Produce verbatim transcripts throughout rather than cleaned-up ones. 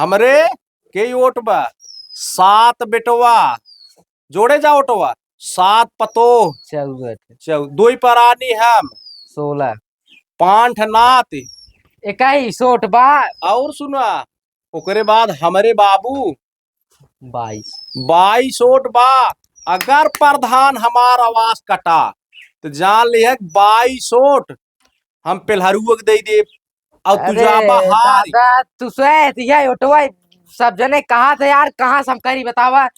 हमरे के ओट बा? सात बेटवा, जोड़े जा ओटवा, सात पतोह, चौदह। चौ-, दुई परानी हम, सोलह। पांठ नात, इक्कीस ओट बा। और सुना, ओकरे बाद हमरे बाबू, बाईस। बाईस ओट बा। अगर प्रधान हमार आवाज कटा, तो जान लिहे बाईस ओट हम पेल्हरुआ के दे देब। और तू अरे जाबा हार। दादा, तू सोच, यह ओटवा सब जने कहा थे यार, कहाँ से हम करी बतावा?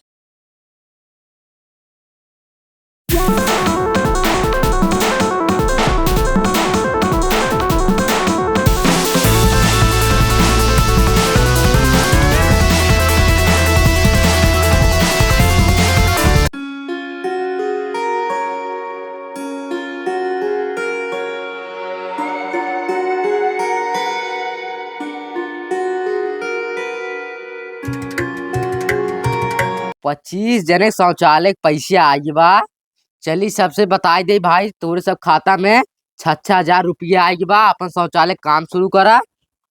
पच्चीस जने शौचालय के पैसे आइल बा। चली सबसे बताई दे भाई, तोरे सब खाता में छः छः हजार रुपया आइल बा। अपन शौचालय काम शुरू करा,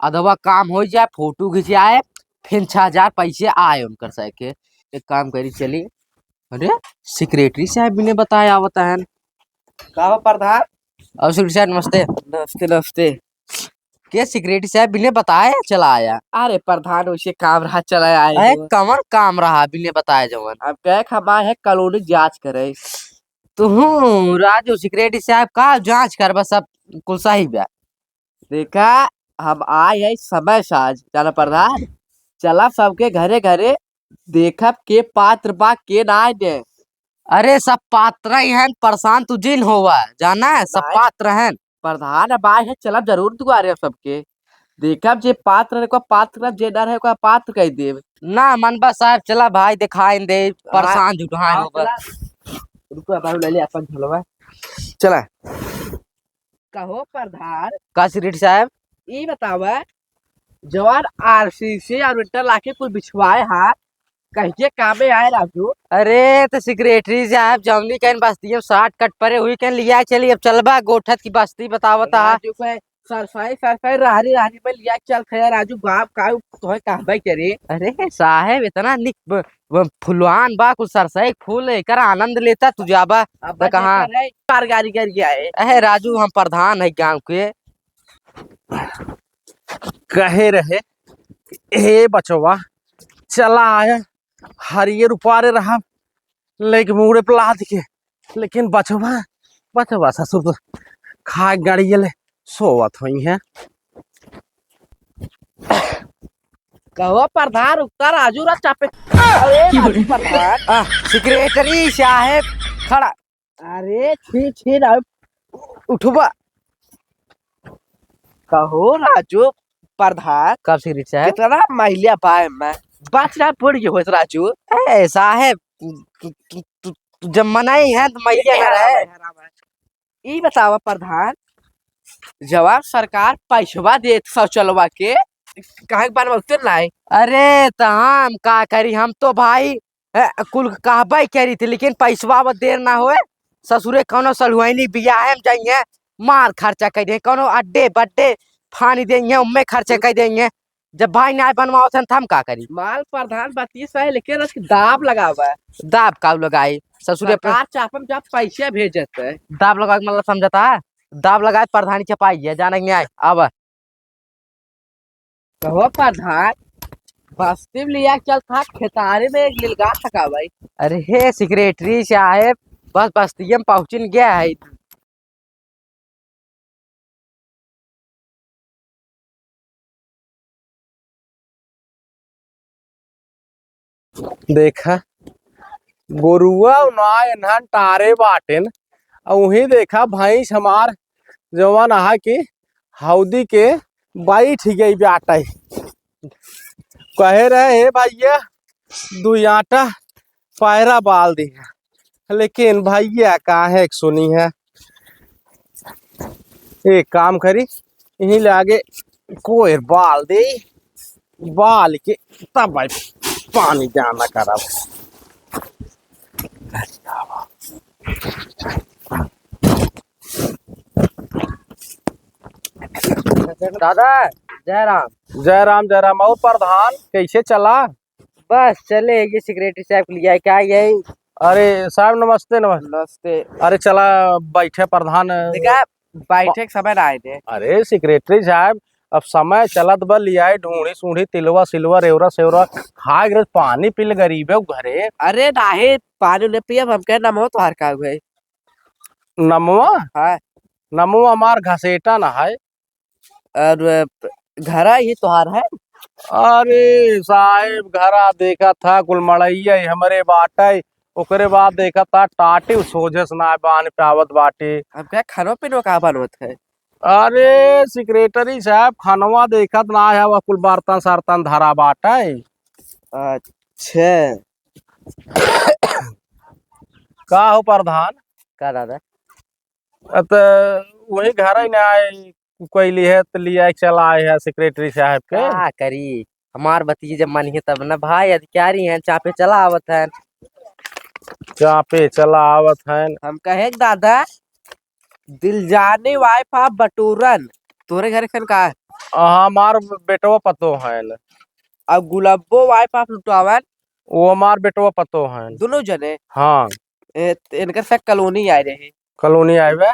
अधवा काम हो जाए, फोटो खिंचाए, फिर छः हजार पैसे आए उनकर सर के। एक काम करी, चली। अरे, सेक्रेटरी साहब बिने बताए आवत हैं। का हो प्रधान? और सेक्रेटरी साहब, नमस्ते। नमस्ते, नमस्ते। के सेक्रेटरी साहब बिने बताए चला आया? अरे प्रधान, वैसे काम रहा, चला आए अरे हो। कमर काम रहा बिने बताए जवन? अब कहे हम आए हैं कॉलोनी जांच करे। तू हूँ राजू, सेक्रेटरी साहब का जांच करबा, सब कुल सही बा। देखा, हम आए हैं समय साज, जाना प्रधान, चला सबके घरे घरे देखब के पात्र बा, के नाय ने। अरे, सब पात्र ही हैं, परेशान तू जिन होवा, जाना है, सब नाय। पात्र हैं। प्रधान अब आए हैं, चलब जरूर दुआरे सबके। देखब जे पात्र है, ओका पात्र, जे डर है, ओका पात्र कह देब। ना, मनबा साहब, चला भाई, दिखाई दे, हाँ, परेशान झुठहान हाँ, होगा। चला। रुको, अब ले ले अपन झोलवा। चला। कहो प्रधान। का सेक्रेटरी साहब? ई बतावा, जवान आरसीसी और इंटरलॉक कुल बिछवाए हा, कहिए कामे आए राजू? अरे, तो सेक्रेटरी साहब, जौनी कहीं बस्ती में शॉर्टकट परे हुई कहीं लिया चली, अब चलबा गोठत की बस्ती बतावत हा। राजू के सरसाई, सरसाई, रहरी, रहरी में लिया चल थे राजू, बाप का तोहे कहबे करे। अरे साहेब, इतना निक ब-, ब-, फुलवान बा, कुल सरसई के फूल, एकर आनंद लेता तू जाबा। अब त कहाँ? बच्चा करे, कार गाड़ी कर गया है। अहे राजू, हम प्रधान है गांव के। कहे रहे, "हे बचवा, चला आया, हरियर उपारे रहा, लेके मुड़े पे लाद के।" लेकिन बचवा, बचवा ससुर तो खा गाड़ी ले सोवत होई है। कहो प्रधान, उतर राजू रा चापे। अरे राजू प्रधान। आ, सेक्रेटरी साहेब खड़ा। अरे छी, छी, राजू, उठबा। कहो राजू प्रधान। कब सेक्रेटरी साहेब? कितना मैलिया पाए मैं। बच रहा पड़ गयो होत राजू। ए साहेब, तू, तू, तू, तू, तू जब मनाई है तो मैलिया ना रहे। ई बतावा प्रधान, जवाब सरकार पैसवा देत शौचलवा के, काहे के बनवाते नाई? अरे, त हम का करी, हम तो भाई, ए, कुल कहबे करी थी, लेकिन पैसवा अब देर ना होए, ससुरे कौनो सलुआइनी बियाहे में जाइए, मार खर्चा कर दे, कौनो अड्डे बड्डे फानी देइए, उम्मे खर्चा कर देइए। जब भाई नाय बनवावत हन, त हम का करी? माल प्रधान बत्तीस है, लेकिन आज दाब लगावा। दाब काऊ लगाई? ससुरे पे सरकार चापम जब पैसे भेजत है। दाब लगावे के मतलब समझता है? दाब लगाए प्रधानी चपाई है, जाने के नहीं आए। अब कहो प्रधान, बस्ती में लिया चल था, खेतारी में एक लीलगाय थका भाई। अरे हे सेक्रेटरी साहेब, बस बस्ती में पहुँचिन गया है। देखा, गोरुआ ना एन्हन टारे बाटेन, आ उहीं देखा भैंस हमार जवन अहा कि हौदी के बैठ गई बाटे। कहे रहे, "हे भैया, दुई आटा पैरा बाल दी है।" लेकिन भैया काहे के सुनी है, एक काम करी, यहीं ले आगे कोयर बाल दे, बाल के तब भाई पानी जाना करब। दादा, जय राम। जय राम, जय राम। और प्रधान, कैसे चला? बस चले, ये सेक्रेटरी साहब के लिए आए, क्या यही? अरे साहब, नमस्ते, नमस्ते। नमस्ते। अरे चला, बैठे प्रधान। देखा, बैठे के समय ना आए थे। अरे सेक्रेटरी साहब, अब समय चलत बा, लियाए ढूंढी सूंढी, तिलवा सिलवा, रेवरा सेवरा, खाए के पानी पी ले गरीबे के घरे। अरे नाहीं, पानी नहीं पियब, हम कहे नमो तोहार का हुए। नमवा? हाँ। नमवा हमार घसेटा ना है। और, अ, घरा ही तोहार है? अरे साहेब, घरा देखा था, कुल मड़ैया ही हमरे बाटे, ओकरे बाद देखा था, टाटी सोझे से ना बान पे आवत बाटे। अब क्या खानो पीनो का बनवत है? अरे सेक्रेटरी साहब, खानवा देखत ना है, वह कुल बर्तन सर्तन धरा बाटे। अच्छा। का हो प्रधान? का दादा? अ, त वही घर ही ना आए, कोई लिहे त लिया के चला आए है सेक्रेटरी साहब के। का करी, हमार बतिये जब मानिहे तब ना भाई, अधिकारी हैं, चापे चला आवत हैं। चापे चला आवत हैं। हम कहे, दादा, दिलजानी wife of बटूरन, तोरे घर खन का है? हमार बेटवा पतो हैं। अब गुलाबो wife of लुटावन? वो हमार बेटवा पतो हैं। दोनों जने? हाँ। ए, त इनकर से कॉलोनी आए रहे। कॉलोनी आए बे?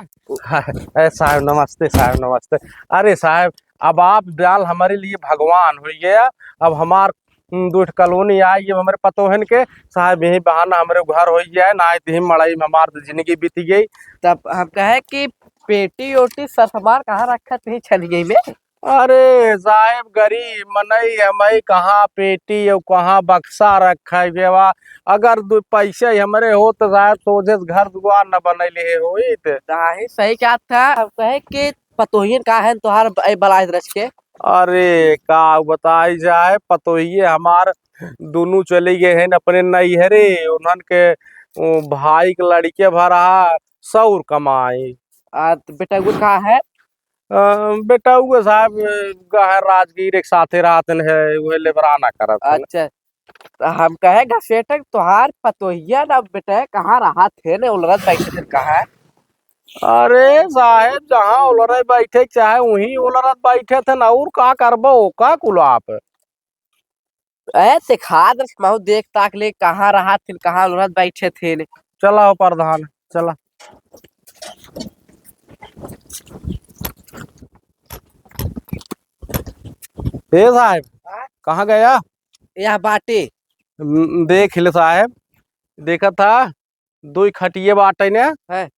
ए साहब नमस्ते, साहब नमस्ते। अरे साहब, अब आप बाल हमारे लिए भगवान हो गया। अब हमार, उम, दो ठो कॉलोनी आई, अब हमरे पतोहन के साहब यही बहाना हमरे घर हो गया है, ना आए तो यही मड़ई में हमार तो जिंदगी बीत गई। तब हम कहे कि पेटी ओटी सब हमार कहाँ रखत ही छनिये में? अरे साहेब, गरीब मनई हमई, कहाँ पेटी अउ कहाँ बक्सा रखे बेवा। अगर दू पैसे हमरे होत साहेब, सोझे से घर दुआर न बनैले होइत। नाही, सही कहत ह। अब कहे कि पतोहियन का है तोहार ब-, ए बलाय रच के? अरे का बताई जाए, पतोहिए हमार दुनू चली गए हैं अपने नैहरे। उन्हन के, उ, भाई के लड़के भरा सौर कमाई। आ, त बेटा वो का है? अ, बेटा, उहे साहब, अ, गहर राजगीर एक साथे रहतन है, उहे लेबराना करत है। अच्छा, त हम कहे घसेटक तोहार पतोहिया ना बेटा, कहाँ रहत है ने उलरत बैठे थे, कहाँ? अरे साहेब, जहाँ उलरे बैठे चाहे वहीं उलरत बैठे थे ना, और का करबो, का कुल आप? ए, ते खाद रस महू देख ताक ले, कहाँ रहत थिन, कहाँ उलरत बैठे थिन। चला हो प्रधान, चला। ए साहेब, हाँ? कहाँ गया? यह बाटे। न-, देख ले साहेब, देखा था, दुई खटिये बाटे ने। हैं।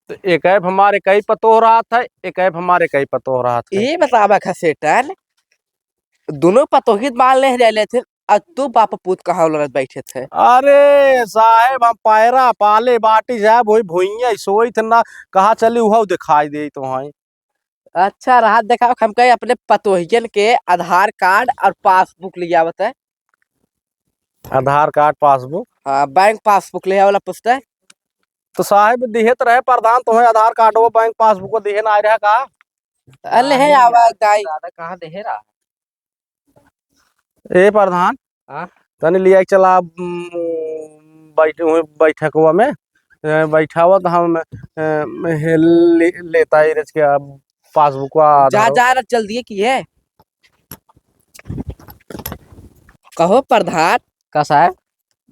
त एक ऐप हमारे कई पतोह रहत है, एक ऐप हमारे कई पतोह रहत है। ई बतावा घसेटन, दुनो पतोहित बाल ले जाए लेथिन, आ तू बाप पूत कहाँ उलरत बैठे थे? अरे साहेब, हम पैरा पाले बाटी साहेब, वही भुइयां सोइत ना, कहाँ चली उहउ दिखाई देत है। अच्छा, रहा देखाओ, हम कहे अपने पतोहियन के आधार कार्ड और पासबुक ले आवत है। आधार कार्ड, पासबुक? हाँ, बैंक पासबुक ले आवला पुस्तक। तो साहेब, दिहे त रहे प्रधान, तुम्हें आधार कार्ड वो बैंक पासबुक को दिहे ना आए रहा का? अरे, हे आवा, दाई। दादा, कहाँ दिहे रहा? ए प्रधान, हाँ? तनी लिया के चला, उम, बैठ-, उहे बैठकवा में, ए, बैठावत हम, ए, हे, ले, लेता ही रच के अब पासबुकवा जा, आधारवा। जा, रच जल्दी की है। कहो प्रधान। का साहब?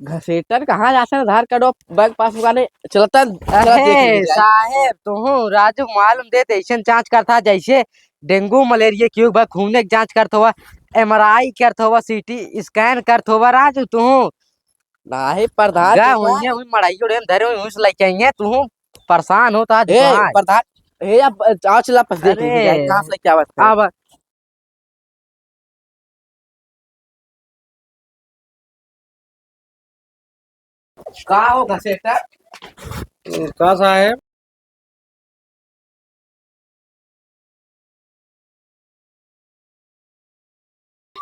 घसेटन कहाँ जाते हैं? आधार कार्ड और बैंक पासबुक आने चलता, चलता देख अरे लीजिए। साहेब, तुहू राजू मालूम देत, ऐसन जांच करता जैसे डेंगू मलेरिया की बा, खूने के जांच करत होवा, एमआरआई करत होवा, सीटी स्कैन करत होवा राजू तुहू। नाही प्रधान गा जी, हुइये, हुई मड़ाई उड़े धरे हुई, हुई से लेके आइये तुहू। परेशान होता आज ए, कहाँ है? प्रधान, ए, अब जांच ला पस देख अरे, लीजिए, कहाँ से लेके आवत है? अब का हो घसेटा? का साहेब?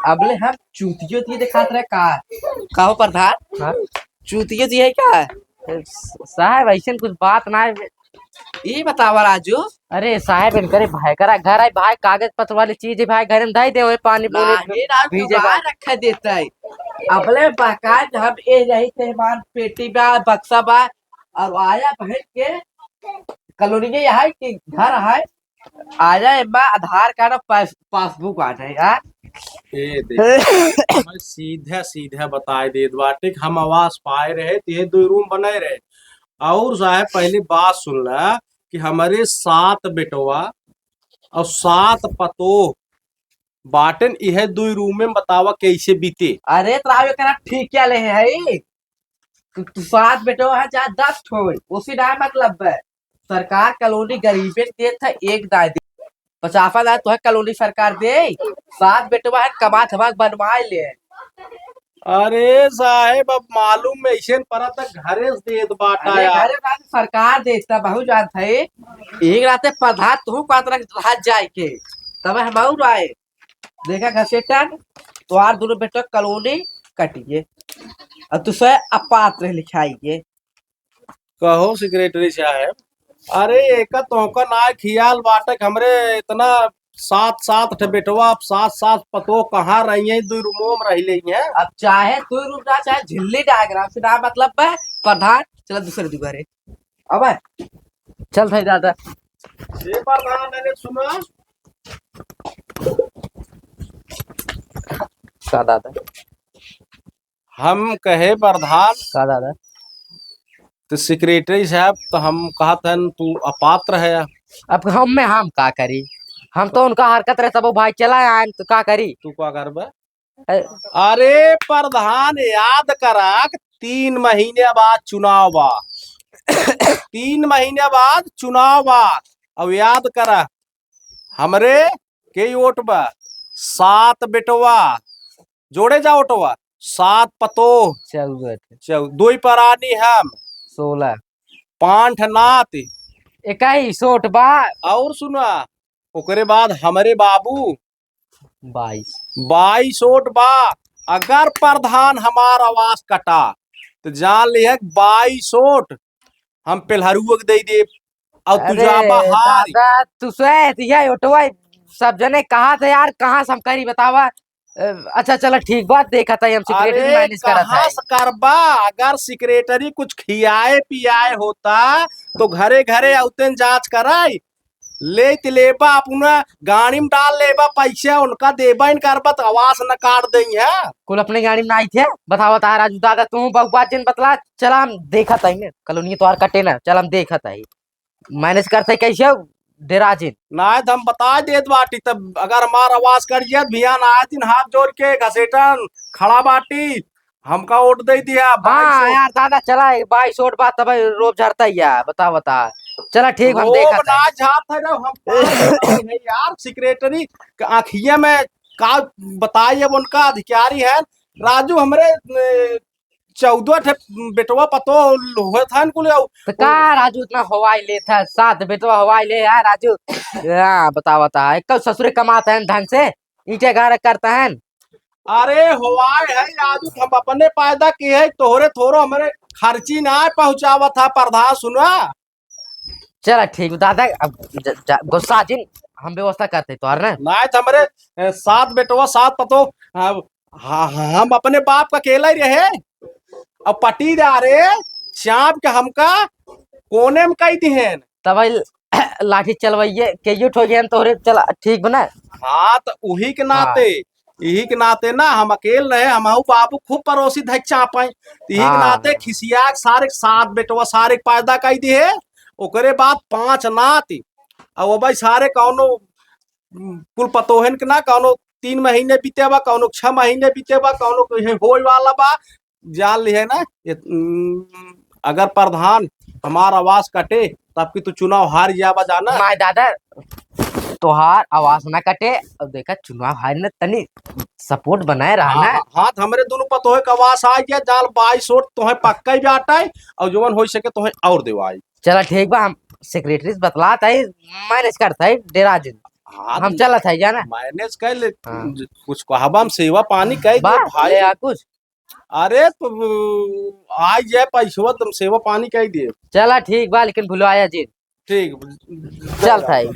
अबले हम चूतियो दिए दिखात रहे का? का हो प्रधान? हाँ? चूतियो दिए है का? साहेब, ऐसन कुछ बात ना है। ई बतावा राजू। अरे साहेब, इनकरे भाई करा घर है भाई, कागज पत्र वाली चीज है भाई, घर में धई दे, ओए पानी पूनी नाही राजू, भीजे बाहर बा। रखे देते है। अबले बकायद हम ए रही थे, हमार पेटी बा, बक्सा बा, और आया बहन के कॉलोनी के यहाँ के घर है, आजा एम्मा, आधार कार्ड और पास-, पासबुक आ जाए यार। ए देख, मैं सीधा सीधा बताए देत बाटे कि हम आवास पाए रहे त ये दुइ रूम बने रहे। और साहेब पहले बात सुन ला कि हमरे सात बेटवा और सात पतोह बाटेन, इहे दुइ रूम में बतावा कैसे बीते। अरे तो आवे करा ठीक क्या ले है? तू, तू सात बेटवा है चाहे दस ठो होई, उसी ना मतलब है। सरकार कॉलोनी गरीबे के देत है, एक दाई दे, पचासा दाई तोहे कॉलोनी सरकार दे, सात बेटवा है, कमा धमा के बनवाए ले। अरे साहेब, अब मालूम में ऐसे न पड़ा था, घरे से देत बाटा अरे यार। घरे ना, सरकार देत है, बहुत जानत है। एक राते प्रधान तू कहत रह, रह जाए के, तब हम और आए। देखा घसेटन, तोहार दोनों बेटवा कॉलोनी कटिए, और तू से अपात्र लिखाइए। कहो सेक्रेटरी साहब, अरे एका तोहका ना खियाल बाटे कि हमरे इतना सात सात ठे बेटवा, अब सात सात पतोह कहाँ रही हैं, दुइ रूमो में रह लेई हैं। अब चाहे दुइ रूम ना, चाहे झिल्ली डायग्राम से ना मतलब है, प्रधान चला दूसरे दुआरे। अब चल भाई दादा। ये प्रधान, अरे सुना। का दादा? हम कहे प्रधान। का दादा? तो सेक्रेटरी साहब, तो हम कहत हन तू अपात्र है। अब हम में हम का करी? हम तो उनका हरकत रहे तब भाई चला आए तो का करी? तू का करबे? अरे प्रधान, याद करा कि तीन महीने बाद चुनाव बा। तीन महीने बाद चुनाव बा। अब याद करा, हमरे के वोट बा? सात बेटवा, जोड़े जा वोटवा, सात पतोह, चौदह ठे। चौ-, दुई परानी हम, सोलह। पाँच ठे नात। इक्कीस वोट बा। और सुना, ओकरे बाद हमरे बाबू, बाईस। बाईस वोट बा। अगर प्रधान हमार आवास कटा, तो जान लिहे बाईस वोट हम पेल्हरुआ के दे देब। और तू अरे जाबा हार। दादा, तू से दिया ओटवा, सब जने कहा थे यार, कहाँ से हम करी बतावा? अ, अच्छा चला ठीक बात, देखा था हम सेक्रेटरी अरे, मैनेज करा था। कहाँ से करबा? अगर सेक्रेटरी कुछ खियाए पियाए होता तो घरे घरे औतेन जांच कराई, लेत लेबा, अपना गाड़ी में डाल लेबा, पैसा उनका देबा, इन करबा तो आवास न काट देई है। कुल अपने गाड़ी में आई थे, बतावा था राजू दादा, तू बहु बात जिन बतला, चला हम देखा था कॉलोनी तोहार कटे ना, चल हम देखा था। मैनेज करते कैसे हो, डेरा जिन? नाय तो हम बता देत बाटी, तब अगर हमार आवास कट जात, भियान आए दिन हाथ जोड़ के घसेटन खड़ा बाटी, हमका वोट दे दिया, हाँ बाईस वोट। यार दादा, चला, बाईस वोट बात तब रोब झरता ही है, बता, बता। चला ठीक, हम रोब देखा था। ना झारत है ना, हम पास बताई है यार, सेक्रेटरी के आँखिया में का बताई, अब उनका अधिकारी है। राजू, हमरे, ए, चौदह ठे बेटवा पतोह होत हन कुल। तो का राजू इतना हवाई लेत है, सात बेटवा हवाई ले है राजू। हाँ, बतावा था, एक ससुरे कमात है ढंग से, ईंटे गाड़ा करता है। अरे हवाई है राजू, हम अपने पैदा किए है, तोहरे थोड़ो हमरे खर्ची ना पहुँचावत है प्रधान, सुना। चला ठीक दादा, अब ज-, ज-, गुस्सा जिन, हम व्यवस्था करते तोहार ना। नाय तो हमरे, ए, सात बेटवा, सात पतोह, हम, ह-, हम अपने बाप का अकेला ही रहे। अब पटीदारे चाप के हमका कोने में कई दिहेन। तब लाठी चलवाइए, के यू ठो गए तोहरे, चला ठीक बना। हाँ, तो उही के नाते हाँ। इही के नाते ना हम अकेल रहे, हमहू बाबू खूब पड़ोसी धक चापाई। इही के हाँ। नाते खिसिया के सारे सात बेटवा सारे के पैदा कई दिहे। ओकरे बाद पांच नाती। अब भाई सारे कौनो, उम, कुल पतोहन के ना कौनो तीन महीने बीते बा, कौनो छह महीने बीते बा, कौनो कहे होए वाला बा। जान लिहे ना, ये, उम, अगर प्रधान हमार आवास कटे, तब की तू चुनाव हार जाबा जाना। माय दादा, तोहार आवास ना कटे। अब देखा, चुनाव हार न, तनी सपोर्ट बनाए रहा हाँ, ना। हाँ, हाँ, तो हमरे दोनों पतोहे का आवास आ गया, जाल बाईस वोट तोहे पक्का ही बाटा है, और जवन हो सके तोहे और देवाई। चला ठीक बा, हम सेक्रेटरी से बतलात है, मैनेज करता है, डेरा जिन। हाँ, हम तो चलत है जाना। मैनेज कर ले, हाँ। कुछ कहबा हम सेवा पानी कर दे बा, भाई। ले आ कुछ। अरे, तो आ जाए पैसवा, तुम सेवा पानी कह दिए। चला ठीक बा, लेकिन भुलवाया जिन। ठीक, चल थाई।